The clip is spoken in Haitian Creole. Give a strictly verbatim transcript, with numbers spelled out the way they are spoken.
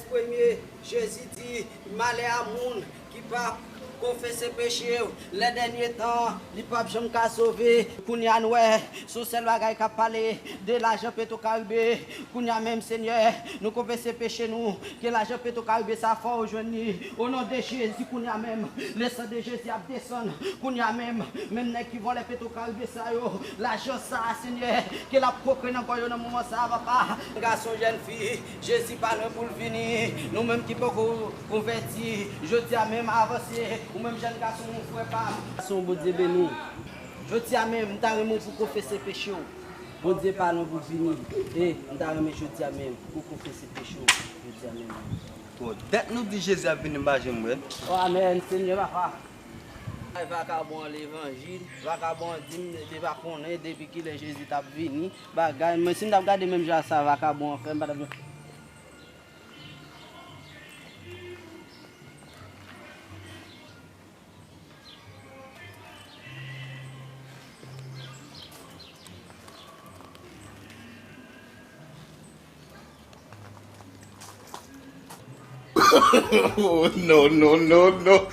Premye, Jezi di, malè a moun ki p ap konfese peche yo, lè dènye tan, li p ap janm ka sove. Kounye a nou wè, se yon sèl bagay k ap pale de lajan Petro Caribe. Kounye a menm, Senyè, nou konfese peche nou, ke lajan Petro Caribe sa fò ou jwenn li. O non de Jezi, kounye a menm, le san de Jezi ap desann. Kounye a menm, menm nèg ki vòlè Petro Caribe sa yo, lajan sa a, Senyè, ke l ap kwokre nan kò yo nan moman sa a, papa. Gason, jèn fi, Jezi pa lwen pou l vini. Nou menm ki poko konvèti, jodi a menm avanse. Ou menm jèn gason, mon frè pa m. Gason, Bondye beni w. Jodi a menm, m ta renmen w pou konfese peche w. Bondye pa lwen pou vini. E, m ta renmen jodi a menm pou konfese peche w. Jodi a menm. Bon, dat nou di Jezi ap vini, m pa janm wè l. O, amèn, Senyè, papa. Ay, vakabon an levanjil, vakabon an di m li pa konnen depi kilè Jezi t ap vini, bagay, men si m t ap gade menm jan sa vakabon an fè, m pa t ap Oh, no, no, no, no.